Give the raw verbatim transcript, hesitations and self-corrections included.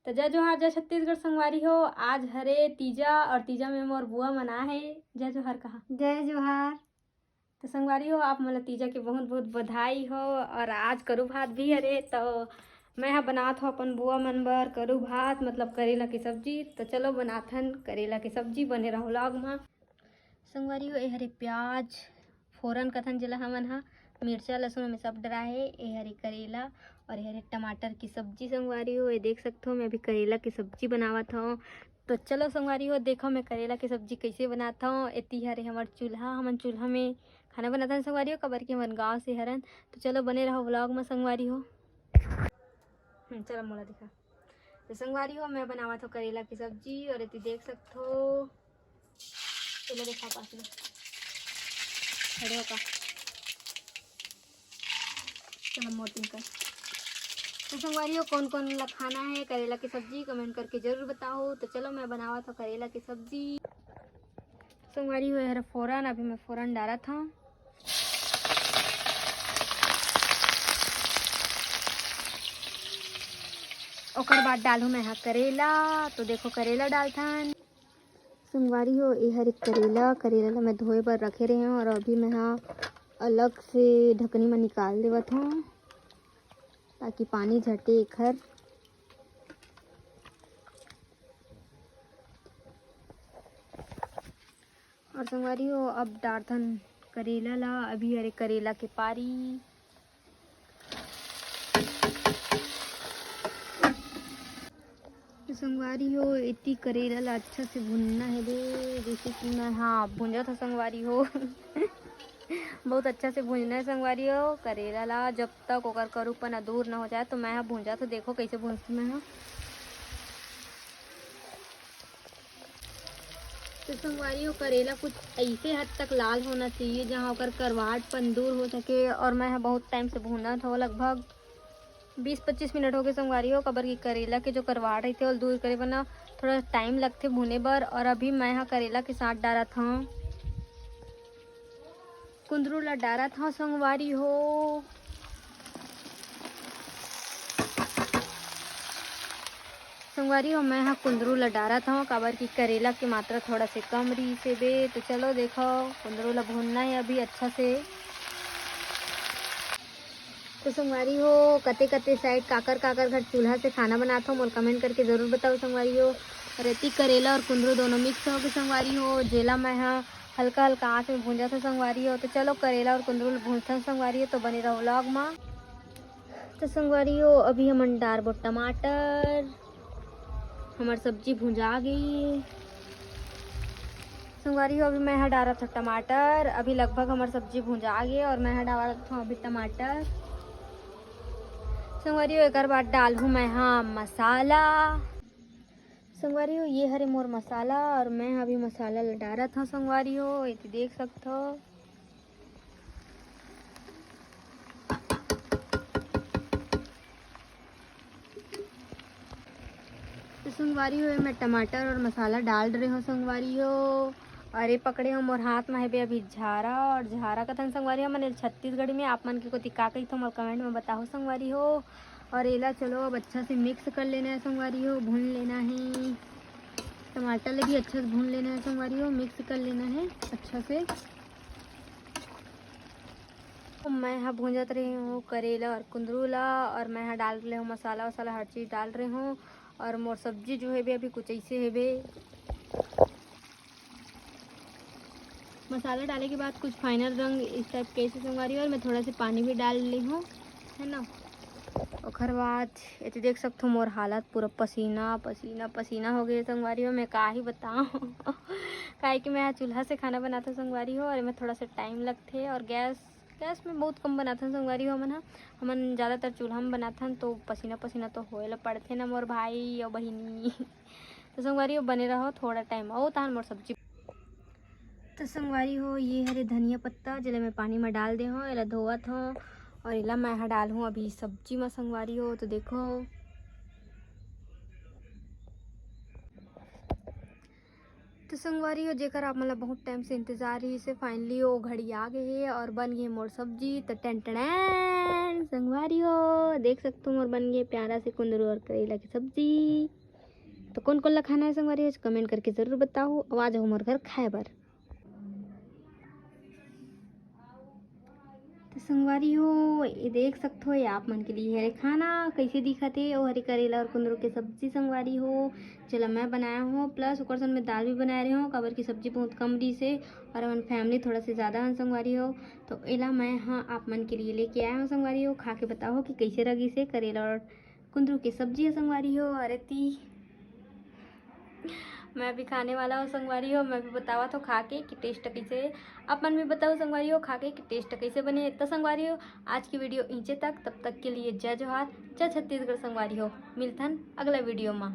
तो जय जोहार, जय छत्तीसगढ़ संगवारी हो। आज हरे तीजा और तीजा में मोर बुआ मन आए हे। जय जोहार कहा। जय जोहार। तो संगवारी हो, आप मन ला तीजा के बहुत बहुत बधाई हो। और आज करू भात भी हरे, तो मैं ह बनात हो अपन बुआ मन बर करू भात, मतलब करेला के सब्जी। तो चलो बनाथन करेला के सब्जी, बने रहो vlog मा। संगवारी हो, ए हरे प्याज, फोरन कथन जेला हमन ह, मिर्चा, लहसुन में सब डरा हे। ए हरे करेला और ए हरे टमाटर की सब्जी। संगवारी हो, ये देख सकथो, मैं अभी करेला की सब्जी बनावत हव। तो चलो संगवारी हो, देखो मैं करेला की सब्जी कैसे बनात हव। एती हरे हमर चूल्हा, हमन चूल्हा में खाना बनाथन संगवारी हो, काबर कि हमन गाँव से हरन। तो चलो बने रहो vlog में संगवारी हो। हम्म, चलो मोला दिखा। तो संगवारी हो, मैं बनावत हव करेला की सब्जी और एती देख सकथो, चलो देखा पास में खड़े होकर। चलो मोटिंग कर। तो संगवारी हो, कौन कौन ला खाना है करेला की सब्जी, comment करके जरूर बताओ। तो चलो मैं बनावत हव करेला की सब्जी। संगवारी हो, ए हरे फोरन, अभी मैं फोरन डारत हव। ओकर बाद डालहूँ मैं हा करेला। तो देखो करेला डालथन। संगवारी हो, ए हरे करेला, करेला ला मैं धोए बर रखे रहे हव और अभी मैं हा अलग से ढकनी में निकाल देवत हव, ताकि पानी झटे एखर। और संगवारी हो, अब डारथन करेला ला। अभी हरे करेला के पारी। तो संगवारी हो, एती करेला ला अच्छा से भुनना है बे, जैसे कि मैं, हाँ, भुंजत हव संगवारी हो। बहुत अच्छा से भूंजना है संगवारी हो करेला ला, जब तक ओकर करूपना दूर न हो जाए। तो मैं हा भूंजत हव, देखो कैसे भूंजथव मैं हा। तो संगवारी हो, करेला कुछ ऐसे हद तक लाल होना चाहिए, जहाँ ओकर करवाटपन दूर हो सके। और मैं हा बहुत टाइम से भूनत हव, लगभग बीस पच्चीस मिनट हो गए संगवारी हो, काबर कि करेला के जो करवाट रहिथे, ओला दूर करे बर ना थोड़ा टाइम लगथे भूने बर। और अभी मैं हा करेला के साथ डारत हव कुंदरू ला, डारत हव संगवारी हो। संगवारी हो, मैं हा कुंदरू ला डारत हव, काबर कि करेला के मात्रा थोड़ा से कम रहिस हे बे। तो चलो देखो, कुंदरू ला भूनना है अभी अच्छा से। तो संगवारी हो, कते कते side काकर काकर घर चूल्हा से खाना बनात हो, मोला comment करके जरूर बताओ संगवारी हो। रेती करेला और कुंदरू दोनों mix हो गए संगवारी हो, जेला मैं हा हल्का हल्का आंच में भूंजत हव संगवारी हो। तो चलो करेला और कुंदरू ला भूंजथन संगवारी हो, तो बने रहो vlog मा। तो संगवारी हो, अभी हमन डारबो टमाटर। हमर सब्जी भुंजा गे। संगवारी हो, अभी मैं हा डारत हव टमाटर। अभी लगभग हमर सब्जी भुंजा गे और मैं हा डारत हव अभी टमाटर। संगवारी हो, एकर बाद डालहूँ मैं हा मसाला। संगवारी हो, ये हरे मोर मसाला और मैं हा अभी मसाला ला डारत हव संगवारी हो, एती देख सकथव। तो संगवारी हो, मैं टमाटर और मसाला डाल रहे हो संगवारी हो। और ये पकड़े हो मोर हाथ में है बे अभी झारा, और झारा कथन संगवारी हो, मने छत्तीसगढ़ी में आप मन के कोती का कहिथो, मोर comment में बताओ संगवारी हो। और एला चलो अब अच्छा से mix कर लेना है संगवारी हो, भून लेना है। टमाटर ले भी अच्छा से भून लेना है संगवारी हो, mix कर लेना है अच्छा से। तो मैं हा भूंजत रहे हूँ करेला और कुंदरू ला, और मैं हा डाल रहे हूँ मसाला वसाला, हर चीज़ डाल रहे हूँ। और मोर सब्जी जो है बे अभी कुछ ऐसे है बे, मसाला डाले के बाद कुछ final रंग इस type के ऐसे संगवारी हो, और मैं थोड़ा से पानी भी डाल ली हूँ, है ना। ओकर बाद एती देख सकथो मोर हालत पूरा पसीना पसीना पसीना हो गए संगवारी हो, मैं का ही बताऊँ। काहे कि मैं चूल्हा से खाना बनाथों संगवारी हो, और एमे थोड़ा सा टाइम लगथे, और गैस गैस में बहुत कम बनाथन संगवारी हो हमन ह। हमन ज़्यादातर चूल्हा में बनाथन, तो पसीना पसीना तो होए ला पड़थे ना मोर भाई और बहिनी। तो संगवारी हो बने रहो, थोड़ा टाइम अउ तहान मोर सब्जी। तो संगवारी हो, ये हरे धनिया पत्ता, जेला मैं पानी में डाल दे हूँ, एला धोवत हूँ। और एला मैं हा डालहूँ अभी सब्जी में संगवारी हो। तो देखो, तो संगवारी हो, जेकर आप मन ला बहुत टाइम से इंतजार रहिस हे, finally वो घड़ी आ गए हे और बन गए मोर सब्जी। तो टन टन संगवारी हो, देख सकते हो मोर बन गए प्यारा से कुंदरू और करेला की सब्जी। तो कौन कौन ला खाना है संगवारी हो, कमेंट करके जरूर बताओ। आवाज हो मोर घर खाए बर। तो संगवारी हो, ये देख सकते हो, ये आप मन के लिए हरे खाना कैसे दिखत हे। वो हरे करेला और कुंदरू के सब्जी संगवारी हो, जेला मैं बनाया हूँ, प्लस ओकर संग में दाल भी बनाए रहे हूँ, काबर की सब्जी बहुत कम रहिस हे और हमन फैमिली थोड़ा से ज़्यादा हन संगवारी हो। तो एला मैं हाँ आप मन के लिए लेके आया हूँ संगवारी हो, खा के बताओ कि कैसे रगिस हे करेला और कुंदरू के सब्जी है संगवारी हो। अरे ती मैं भी खाने वाला हूँ संगवारी हो, मैं भी बतावत हूँ खा के कि टेस्ट कैसे है। आप मन भी बताओ संगवारी हो खा के कि टेस्ट कैसे बने। तो संगवारी हो, आज की वीडियो इचे तक, तब तक के लिए जय जोहार, जय छत्तीसगढ़ संगवारी हो। मिलथन अगला वीडियो मा।